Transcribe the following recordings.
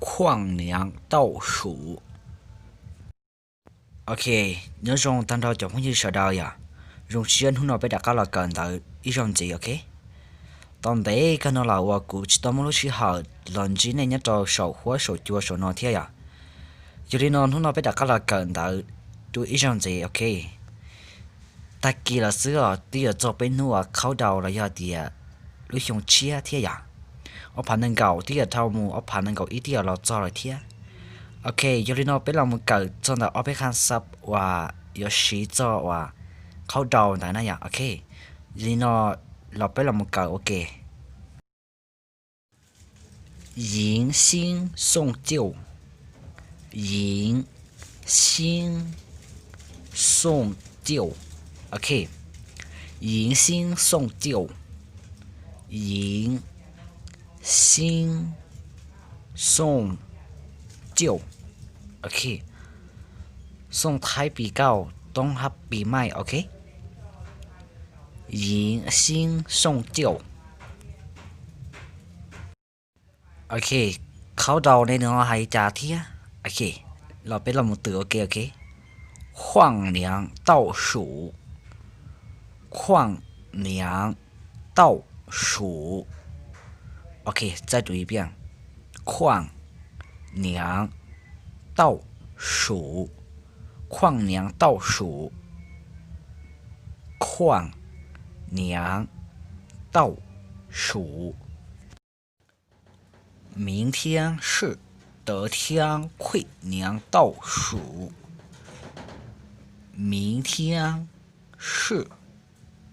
跨年倒数。 OK, nhớ rung tang do chọn phóng như sau đây à. Rung siên hôm nay bé đã có là cận tới ý rung gì, OK? Tóm đấy, cái nó là ua cũ chỉ tao mua lúc xí hở, lon chỉ nên nhớ trò sổ khóa, sổ chua, sổ nọ thiệt à. Dù đi non hôm nay bé đã có là cận tới, tôi ý rung gì, OK? ຕະກີ້ລະເສືອ ຕິເອໂຈເປັນຫົວເຂົ້າເດົາລະຢາເຕຍ ລູກຊົງເຊຍເທຍາ ອອກຜ່ານໜຶ່ງເກົ້າ ຕິເອເທົ່າໝູ່ ອອກຜ່ານໜຶ່ງເກົ້າອີ ຕິເອລອດຈໍລະເທຍ. ໂອເຄ ຢູລິໂນເປັນລະໝູ່ເກີດ ຈອນຕາອອກເປັນຄຳສັບວ່າ ຍາຊີຈໍວ່າ ເຂົ້າເດົາໄດ້ນະຢາ. ໂອເຄ ຢູລິໂນລະເປັນລະໝູ່ເກີດ ໂອເຄ. 迎新送旧，迎新送旧。 ໂອເຄ 迎新送旧，迎新送旧。 ໂອເຄ ສົ່ງທ້າຍປີເກົ່າ ຕ້ອນຮັບປີໃໝ່. ໂອເຄ 迎新送旧。 ໂອເຄ ເຂົ້າເດົາໃນເນື້ອຫາຍຈາເທຍ. ໂອເຄ ລອງເປັນລະໝູ່ຕື່ ໂອເຄ ໂອເຄ. 跨年倒数，跨年倒数。 ໂອເຄ 再读一遍，跨年倒数，跨年倒数，跨年倒数。 明天是得天跨年倒数。明天是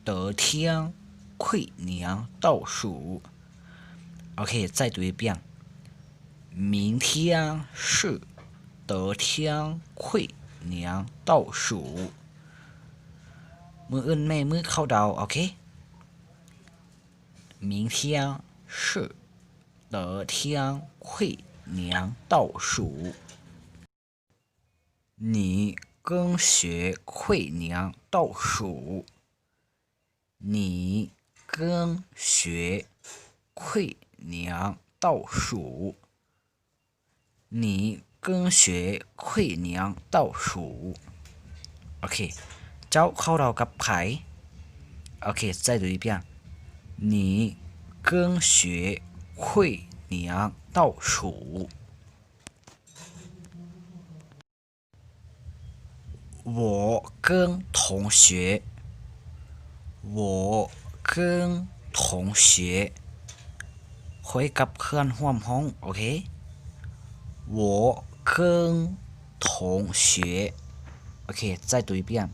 得天跨年倒数。 โอเค 再读一遍。明天是得天跨年倒数。 ມື້ອື່ນແມ່ນມື້ເຂົ້າເດົາ ໂອເຄ. 明天是得天跨年倒数。你跟谁跨年倒数？你跟谁跨年倒数？ 你跟谁跨年倒数？ ໂອເຄ ເຈົ້າເຂົ້າເດົາກັບໃຜ? ໂອເຄ 再读一遍。你跟谁跨年倒数？ 我跟同学，我跟同学，ຂ້ອຍກັບເພື່ອນຮ່ວມຫ້ອງ ໂອເຄ. 我跟同学 ໂອເຄ 再读一遍。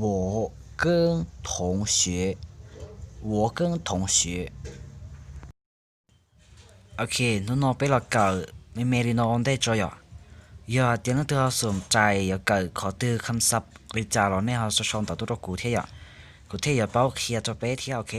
我跟同学，我跟同学。 ໂອເຄ ໜູນ້ອງເປັນລະເກີ ແມ່ໆ ລີນ້ອງໄດ້ຈອຍອະ. ຢາກຕຽມເລື່ອງທີ່ເຮົາສົນໃຈ ຢາກເກີດ ຂໍຕື່ມຄຳສັບ ວິຈາລອນໃນເຮົາສະຊອງຕໍ່ທຸກໆ ກູເທຍອະ ກູເທຍອະ ເປົາເຄຍຈອເປເທຍ ໂອເຄ.